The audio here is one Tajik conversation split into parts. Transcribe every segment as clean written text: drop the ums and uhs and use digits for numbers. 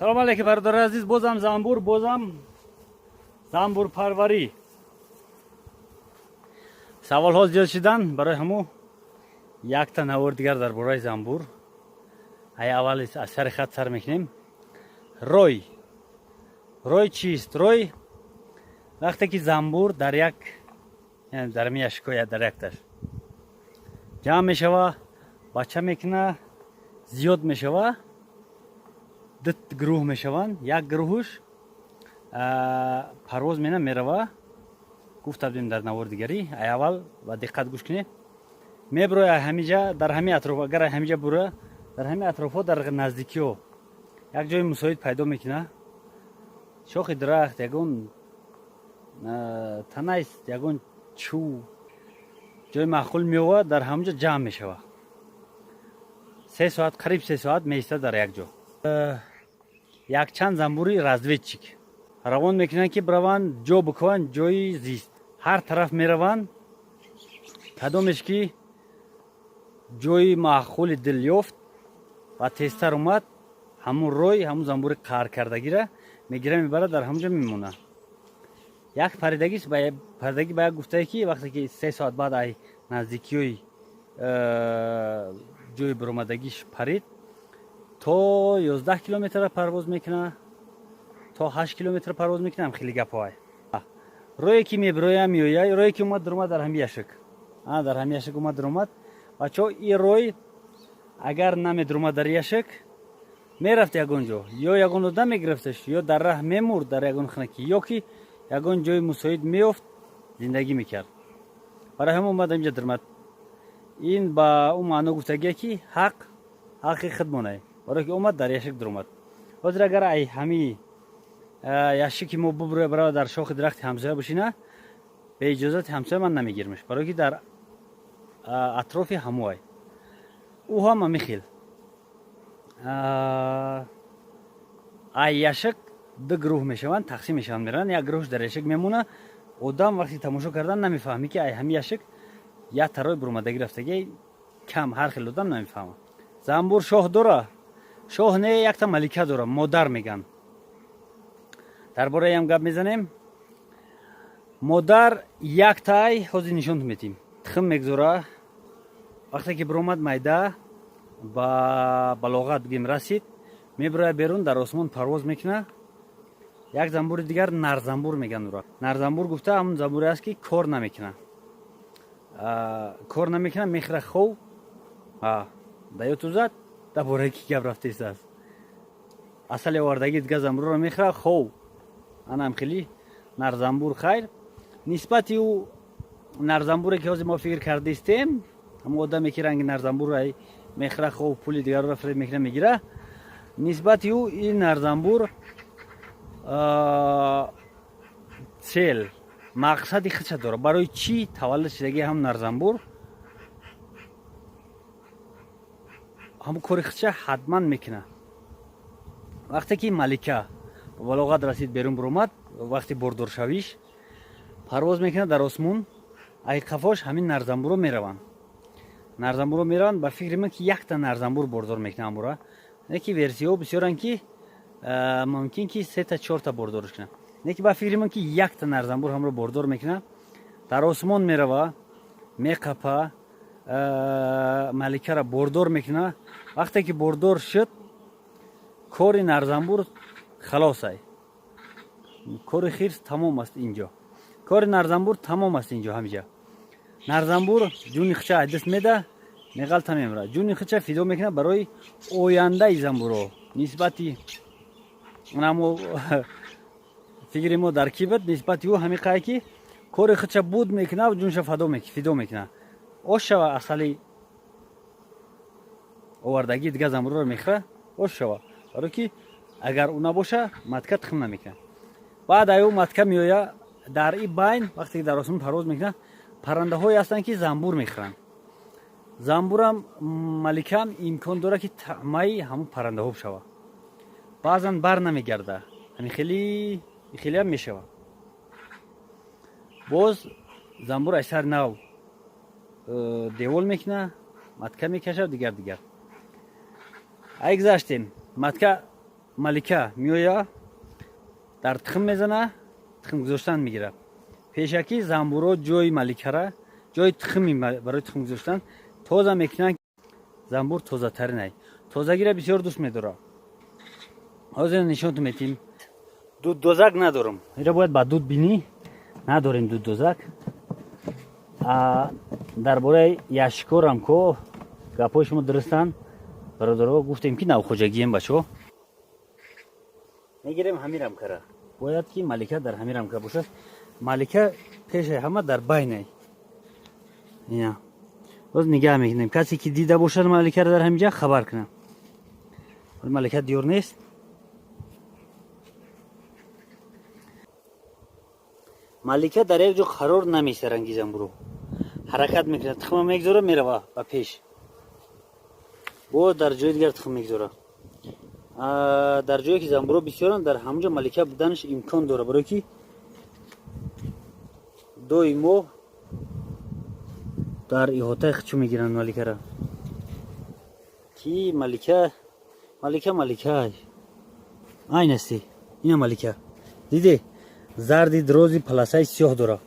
Салом алейкум, бародари азиз. Бозам занбур, бозам занбурпарварӣ. Саволҳо зиёд шидан, барои ҳамо якта навор дигар дар бораи занбур. Ай аввал аз сари хат сар мекунем. Рой, рой чист? Рой вақте ки занбур дар як, дар ҳами яшикоя, дар якташ ҷамъ мешава, бача мекуна, зиёд мешава, ду гурӯҳ мешаванд. Як гурӯҳуш парвоз мена, мерава. Гуфта будем дар навори дигарӣ. Ай аввал ба диққат гӯш кунед. Мебироя ҳамиҷа, дар ҳами атроф. Агар ҳамиҷа бура, дар ҳами атрофҳо, дар наздикиҳо як ҷои мусоид пайдо мекуна: шохи дарахт, ягон танаи ягон чӯб, ҷои маъқул меова, дар ҳамонҷо ҷамъ мешава. 3 соат, қариб 3 соат меистад дар як ҷо. Якчанд занбури разведчик равон мекунанд, ки бираванд, ҷо бикунанд, ҷои зист. Ҳар тараф мераванд, кадомеш ки ҷои маъқули дил ёфт ва тезтар омад, ҳамун рой, ҳамун занбури қаҳркардагира мегира, мебарад, дар ҳамон ҷо мемонад. Як паридагиш, паридагӣ ба як гуфтае, ки вақте ки 3 соат баъд ай наздикиҳои ҷои биромадагиш парид, то 11 километра парвоз мекунад, то 8 километр парвоз мекунад. Хеле гапҳоай. Рое ки мебироя, меоя, рое ки омад, дуромад дар ҳами яшик, дар ҳами яшик омад, дуромад. Бачаҳо, и рой агар намедуромад дар яшик, мерафт ягон ҷо, ё ягон одам мегирифташ, ё дар раҳ мемурд дар ягон хинакӣ, ё ки ягон ҷои мусоид меёфт, зиндагӣ мекард. Барои ҳамон омад, инҷа дурмад. Ин ба ӯ маъно гуфтагие, ки ҳақ ҳаққи худмонай, барое ки омад, дар яшик дуромад. Ҳозир агар ай ҳами яшики мо бубуроя, барава, дар шохи дарахти ҳамсоя бишина, бе иҷозати ҳамсоя ман намегирмаш, барое ки дар атрофи ҳамоай. Ӯ ҳам ҳами хел. Ай яшик ду гурӯҳ мешаванд, тақсим мешаванд, мераванд. Як гурӯҳш дар яшик мемона. Одам вақти тамошо кардан намефаҳмӣ, ки ай ҳами яшик як тарои буромадагӣ рафтагӣ. Кам ҳар хел одам намефаҳмад. Занбур шоҳ дора? Шоҳ не, якта малика дора, модар меган. Дар бораи гап мезанем. Модар яктай, ҳозир нишон метим. Тухм мегзора. Вақте ки биромад, майда ба балоғат бигем расид, мебирояд берун, дар осмон парвоз мекунад. Як занбури дигар, нарзанбур меган ура. Нарзанбур гуфта ҳамун занбуре аст, ки кор намекунад, кор намекунад, мехӯра, хов даёту зад. Дар бораи ки гап рафтааст? Асали овардагии дигар занбурро мехӯра, хов. Анам хеле нарзанбур. Хайр, нисбати ӯ нарзанбуре, ки ҳозир мо фикр кардаистем, ҳамон одаме, ки ранги нарзанбур мехӯра, хов, пули дигарро фиреб мекуна, мегира, нисбати ӯ ин нарзанбур цель, мақсади худша дорад. Барои чӣ таваллуд шидаги ҳам нарзанбур, ҳамон кори худша ҳатман мекунад. Вақте ки малика ба балоғат расид, берун биромад, вақти бордоршавиш парвоз мекунад дар осмон. Ай қафош ҳамин нарзанбуро мераванд, нарзанбуро мераванд. Ба фикри ман, ки якта нарзанбур бордор мекунад амбура, не ки версияҳо бисёранд, ки мумкин ки сета, чорта бордорш кунад, не ки ба фикри ман, ки якта нарзанбур ҳамро бордор мекунад, дар осмон мерава, меқапа, маликара бордор мекунад. Вақте ки бордор шуд, кори нарзанбур халосай, кори хирс тамом аст инҷо, кори нарзанбур тамом аст инҷо. Ҳамиҷа нарзанбур ҷуни худша аз даст меда, меғалта, мемирад, ҷуни худша фидо мекунад барои ояндаи занбурҳо. Нисбати намо фикри мо дар ки буд? Нисбати ӯ ҳамиқае, ки кори худша буд мекунад, ҷунша фидо мекунад, ош шава, асали овардагии дигар занбурро мехӯра, ош шава, барое ки агар ӯ набоша, матка тухм намекунад. Баъд ай ӯ матка меоя. Дар и байн, вақте ки дар осмон парвоз мекунад, паррандаҳое ҳастанд, ки занбур мехӯранд. Занбурам, маликаам имкон дорад, ки таъмаи ҳамун паррандаҳо бишавад. Баъзан бар намегарда, ҳамин хели хелиам мешавад. Боз занбур аз сари нав девол мекунад, матка мекашад, дигар дигар. Ай гузаштем, матка. Малика меоя, дар тухм мезана, тухм гузоштан мегирад. Пешакӣ занбурҳо ҷои маликара, ҷои тухми барои тухм гузоштан тоза мекунанд. Занбур тозатаринай, тозагиро бисёр дӯст медорад. Ҳозир нишонтон метиҳем. Дуддозак надорам, ира бояд ба дуд бинӣ, надорем дуддозак. Дар бораи яшкорам ко гапҳои шумо дурустанд, бародаро. Гуфтем ки навхоҷагием, бачаҳо, мегирем ҳамин рамкара. Бояд ки малика дар ҳамин рамка бошад. Малика пешаи ҳама дар байнай. Ина боз нигаҳ мекунем, касе ки дида бошад маликаро дар ҳамин ҷа, хабар кунам. Малика диёр нест. Малика дар як ҷо қарор намеиста. Ранги занбуро ҳаракат мекунад, тухма мегзора, мерава ба пеш, боз дар ҷои дигар тухм мегзора. Дар ҷое ки занбуро бисёранд, дар ҳамон ҷо малика буданаш имкон дорад, барое ки доимо дар иҳотаи худшо мегиранд маликара. Ки малика, малика, малика айн асти. Ина малика диде, зарди дрози паласаи сиёҳ дорад.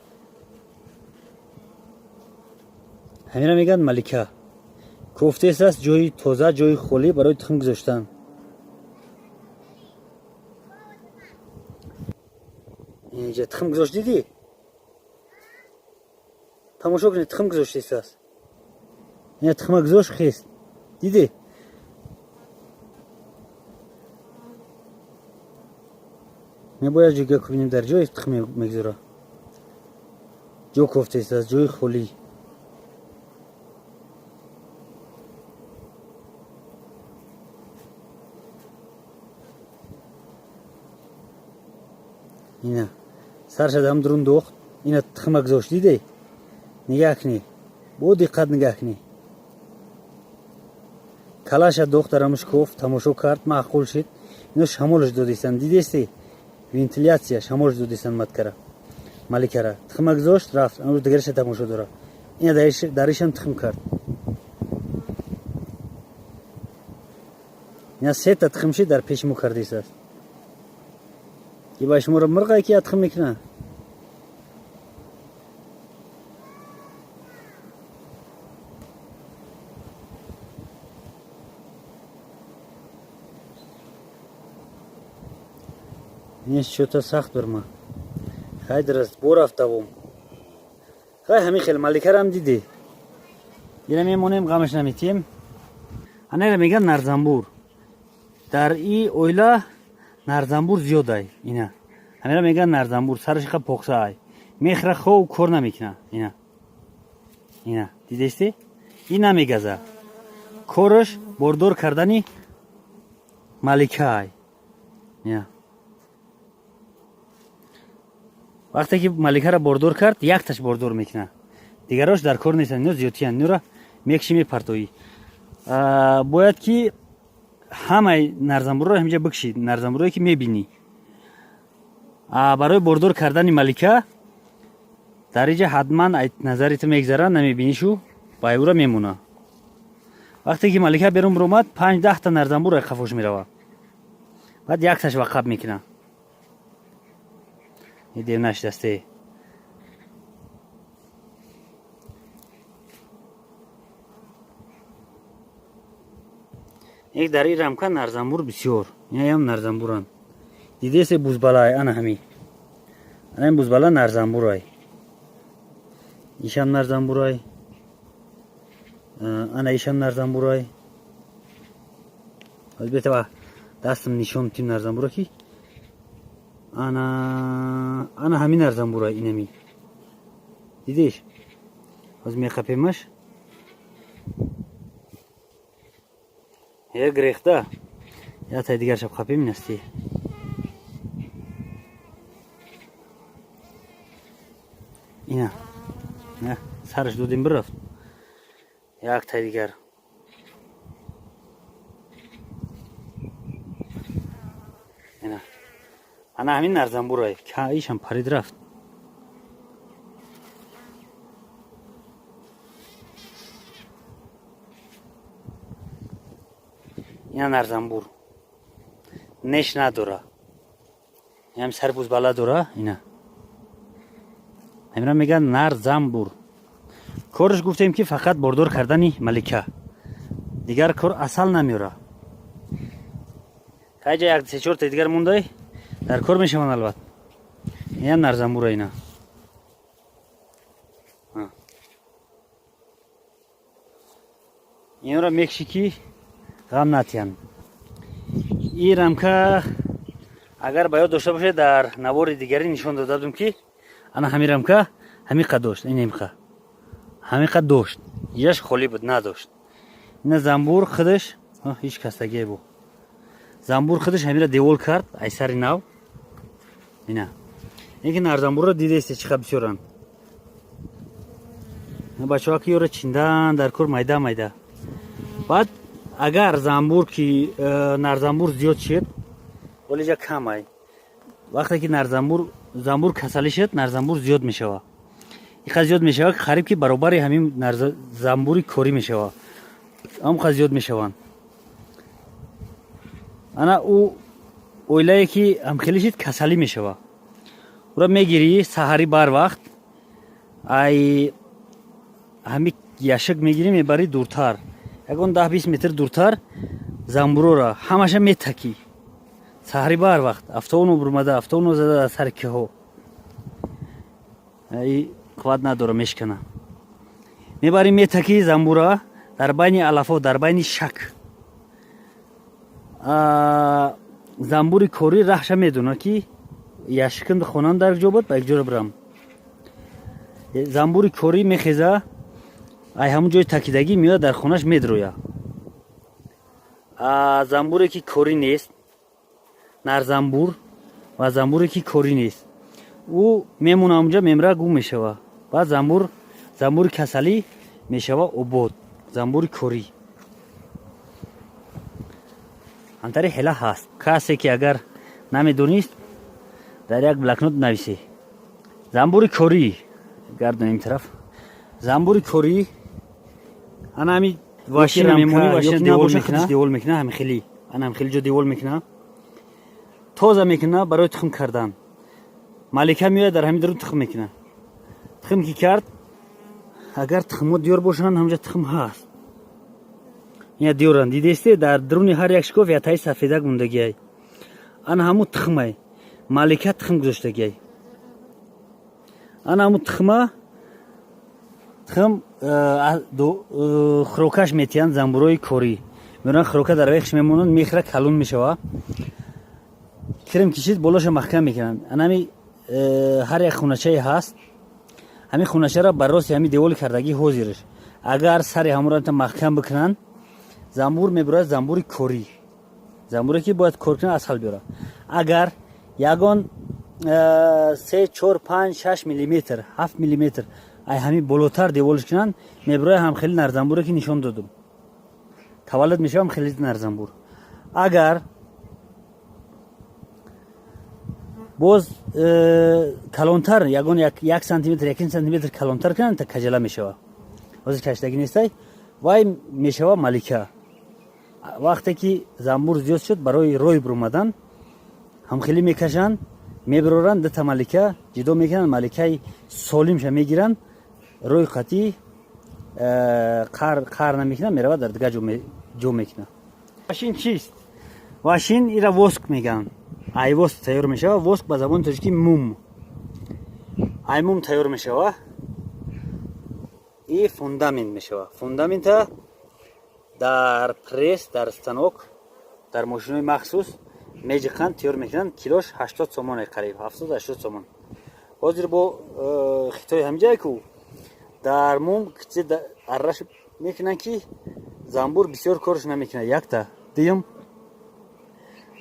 Ҳамина мегӯянд малика. Кофтест аст ҷои тоза, ҷои холӣ барои тухм гузоштан. Инҷа тухм гузошт, дидӣ? Тамошо кунед, тухм гузоштест аст. Ина тухма гузошт, хест, дидӣ? Мебояд ҷойга кубинем, дар ҷое тухм мегузора. Ҷо кофтест аст, ҷои холӣ. Ина сарша дам дурун дохт, ина тухма гузошт, диде? Нигаҳ кунӣ, бо диққат нигаҳ кунӣ. Калаша дохт, дарамуш кофт, тамошо кард, маъқул шид. Ино шамолаш додистанд, дидести? Вентилятсия, шамолаш додистанд маткара, маликара. Тухма гузошт, рафт, анӯ дигараша тамошо дорад. Ина даришам тухм кард. Ина сета тухм шид, дар пеши мо кардистааст. Ки ба шуморо мирғае ки тухм мекунад. Ин чӯта сахт бирма. Хай, дураст, бо рафт давом. Хай, ҳамин хел маликарам дидӣ. Ина мемонем, ғамаш наметиҳем. Анера мегӯянд нарзамбур. Дар и оила нарзамбур зиёдай. Ина ҳамера мегӯянд нарзамбур, сараш ха поксаай, мехра, хов кор намекунад. Ина, ина дидести? Ин намегаза, кораш бордор кардани маликаай. Ина вақте ки маликаро бордор кард, якташ бордор мекунад, дигарош дар кор нестанд. Ино зиёдтиянд, инора мекши, мепартоӣ. Бояд ки ҳамаи нарзамбурро ҳаминҷа бикшӣ, нарзамбурое ки мебинӣ. Барои бордор кардани малика дар инҷа ҳатман назари ту мегзара, намебинишу, ба ура мемона. Вақте ки малика берун биромад, 5-10 та нарзамбур қафош мерава, баъд якташ вақаб мекунад. Дев нашидасте. Як дар ин рамка нарзамбур бисёр. Инаям нарзамбуранд, дидесе? Бузбалай, ана ҳами, ана ин бузбала нарзамбурай, ишам нарзамбурай, ана ишам нарзамбурай. Албатта, дастам нишон тим нарзамбура ки ана, ана ҳамин нарзамбурай, инами дидиш? Ҳозир меқапемаш. Е, грехта, я тай дигар шаб қапем инасти. Ина сараш додем, бирафт. Як тай дигар. Ина, ана ҳамин нарзамбурай, ишам парид, рафт. Ина нарзамбур. Неш надора. Ҳам сари бузбала дора, ина. Ҳамина мегӯянд нарзамбур. Корш гуфтем, ки фақат бордор кардани малика. Дигар кор асал намеёра. Хайҷа як се чорта дигар мондай дар кор мешаванд албат. Ина нарзамбура ина. Инро мекши, ки ғам натиҳанд. И рамка, агар ба ёд дошта бошед, дар навори дигарӣ нишон дода будем, ки ана ҳамин рамка ҳамин қад дошт, ин ҳамин ҳамин қад дошт, яш холӣ буд, надошт. Ина замбур худаш ҳеҷ кастагие бу. Замбур худаш ҳамира девол кард ай сари нав. Ина ин ки нарзамбурро дидаисте, чӣ қад бисёранд. Бачаҳо ки ёра чиндан дар кор майда майда. Баъд агар замбур ки нарзамбур зиёд шид, вале ҷа камай, вақте ки нарзамбур замбур касалӣ шуд, нарзамбур зиёд мешава. Иқа зиёд мешава, ки қариб ки баробари ҳамин замбури корӣ мешава, ҳамқа зиёд мешаванд. Ана ӯ оилае ки ҳамхелӣ шид, касалӣ мешава. Ӯра мегирӣ саҳарӣ барвақт, ай ҳами яшик мегирӣ, мебарӣ дуртар, ягон 10-20 метр дуртар, замбурора ҳамаша метакӣ. Саҳари барвақт автобуно бурмада, автобуно зада дар сари киҳо, и қувват надора, мешкана. Мебарӣ, метакӣ замбура дар байни алафо, дар байни шак. Замбури корӣ раҳша медона, ки яшикн хонам дар ҷо буд, ба якҷоро бирам. Замбури корӣ мехеза, ай ҳамун ҷои такидагӣ меояд, дар хонаш медроя. Замбуре ки корӣ нест, нарзамбур ва замбуре ки корӣ нест, ӯ мемона ҳамунҷа, мемра, гум мешава. Баъд замбур, замбури касалӣ мешава обод замбури корӣ. Ҳамтари ҳела ҳаст. Касе ки агар намедонист, дар як блокнот нависе. Замбури корӣ гардонем тараф. Замбури корӣ ана ҳами вашина мемонӣ, вашина девол мекуна, девол мекуна, ҳами хели, ана ҳами хели ҷо девол мекуна, тоза мекуна барои тухм кардан. Малика меояд, дар ҳамин дарун тухм мекуна. Тухм ки кард, агар тухмҳо диёр бошанд, ҳамҷа тухм ҳаст. Ина диёранд, дидесте, дар даруни ҳар як шикоф ятаи сафедак мондагиай. Ана ҳамун тухмай, малика тухм гузоштагиай. Ана ҳамун тухма, тухм хӯрокаш метиҳанд. Замбурои корӣ меоранд, хӯрока дар вехш мемонанд, мехӯра, калон мешава. Кирм кишид, болоша маҳкам мекунанд. Анами ҳар як хоначае ҳаст, ҳамин хоначаро бар рости ҳамин деволи кардагӣ ҳозирш, агар сари ҳамонро маҳкам бикунанд, замбур мебурад, замбури корӣ, замбуре ки бояд кор кунад, асал биёрад. Агар ягон 3, 4, 5, 6 миллиметр, 7 миллиметр ай ҳамин болотар деволш кунанд, мебурояд ҳам хеле нарзамбуре ки нишон додум, таваллуд мешавам хеле нарзамбур. Агар боз калонтар, ягон 1 сантиметр, 1 сантиметр калонтар кунанд, та каҷала мешава. Ҳозир каштагӣ нестай, вай мешава малика. Вақте ки замбур зиёд шуд, барои рой буромадан ҳамхелӣ мекашанд, мебироранд, дута малика ҷудо мекунанд, маликаи солимша мегиранд, рӯи қатӣ қар намекунад, меравад, дар дигар ҷо мекунад. Вашин чист? Вашин ира воск мегӯянд. Ай воск тайёр мешава. Воск ба забони тоҷикӣ мум. Ай мум тайёр мешава и фундамент мешава. Фундамента дар пресс, дар станок, дар мошинои махсус меҷиқанд, тайёр мекунанд. Килош 80 сомоне, қариб 70-80 сомон. Ҳозир бо хитои ҳамҷае ку дар мум арраш мекунанд, ки замбур бисёр корш намекунад, якта. Дуюм,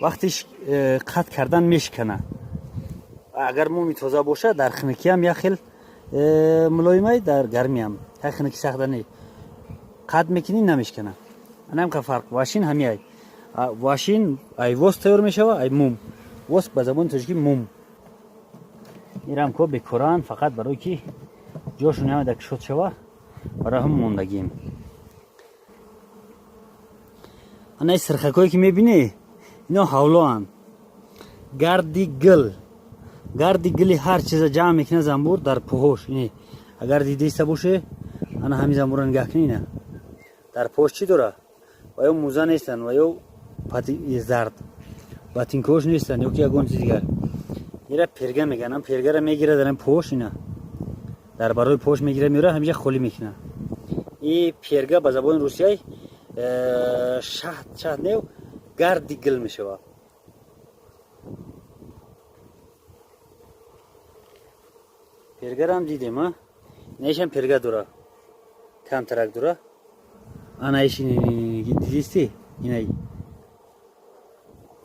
вақти қатъ кардан мешикана. Агар муми тоза бошад, дар хинукиам як хел мулоимай, дар гармиам як хинуки сахта не, қатъ мекунӣ, намешикана. Анамқа фарқ. Вашин ҳамиай. Вашин ай воск тайёр мешава, ай мум. Воск ба забони тоҷикӣ мум. Ирам ко бекоранд, фақат барои ки ҷошон ямада кушод шава, барои ҳам мондагием. Анаи сирхакое ки мебинӣ, ино ҳавлоанд. Гарди гил, гарди гили ҳар чиза ҷамъ мекунад занбур дар пӯҳош. Ин агар дидаиста боше, ана ҳамин занбурро нигаҳ кунӣ, ина дар пош чӣ дора? Ва ё муза нестанд, ва ё пати зард ботинкаош нестанд, ё ки ягон чиз дигар. Ира перга мегӯянд. Пергара мегирад дар пош, ина дар барои пош мегирад, меёра, ҳамиҷа холӣ мекунад. И перга ба забони русияй шаҳд, шаҳд нев, гарди гил мешавад. Пергарам дидем, а инашам перга дора, камтарак дора. Ана иш дидисти, инай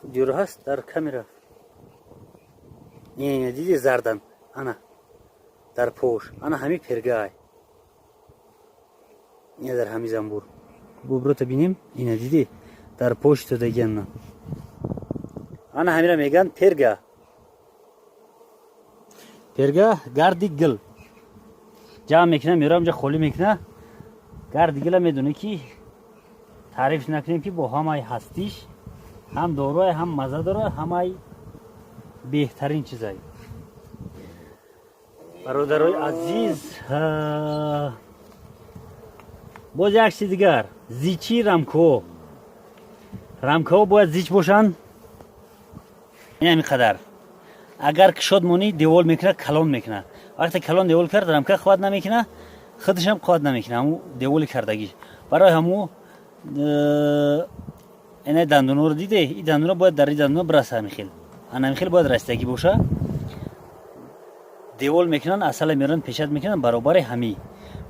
дюра ҳаст дар камера. Ина диди, зардан, ана дар пош, ана ҳами пергаай. Ина дар ҳами занбур буброта бинем. Ина диди, дар пош додагианна, ана ҳамира мегӯянд перга. Перга гарди гил ҷамъ мекуна, меёра, онҷа холӣ мекуна. Гарди гила медонӣ ки таъриф накунем, ки бо ҳамаи ҳастиш ҳам доруай, ҳам маза дора, ҳамаи беҳтарин чизай. Бародарои азиз, боз як чизи дигар: зичии рамкаҳо. Рамкаҳо бояд зич бошанд. Ин ҳамин қадар агар кушод монӣ, девол мекунад, калон мекунад. Вақте калон девол кард, рамка қувват намекунад, худашам қувват намекунад, ҳаму деволи кардагиш. Барои ҳаму ина дандуноро диде, и дандуно бояд дар и дандуно бираса. Ҳамин хел, ана ҳамин хел бояд расидагӣ боша. Девол мекунанд, асала меоранд, печать мекунанд баробари ҳамӣ.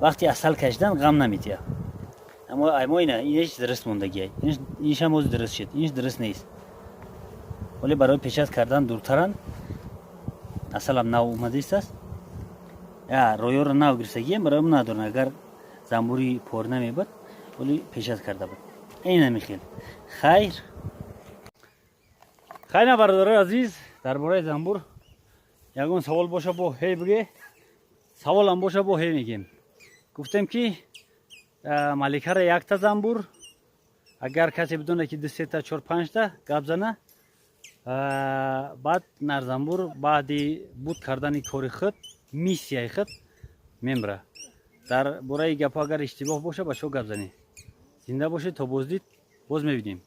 Вақти асал кашидан ғам наметиҳад. Аммо мо ина инаш дуруст мондагиай, иншам боз дуруст шуд, инш дуруст нест, вале барои печать кардан дуртаранд. Асалам нав омадаистааст, роёро нав гирифтагием, барои надоранд. Агар занбури пор намебуд, вале печать карда буд. Ин хел. Хайр, хайр на, бародарои азиз, дар бораи занбур ягон савол боша, бо ҳей биге, саволам боша, бо ҳей мегем. Гуфтем, ки маликара якта занбур, агар касе бидонад, ки ду, сета, чор, панҷта гап зана. Баъд нарзанбур баъди буд кардани кори худ, миссияи худ, мемра. Дар бораи гапҳо агар иштибоҳ боша, ба шо гап занед. Зинда бошед, то боздид боз мебинем.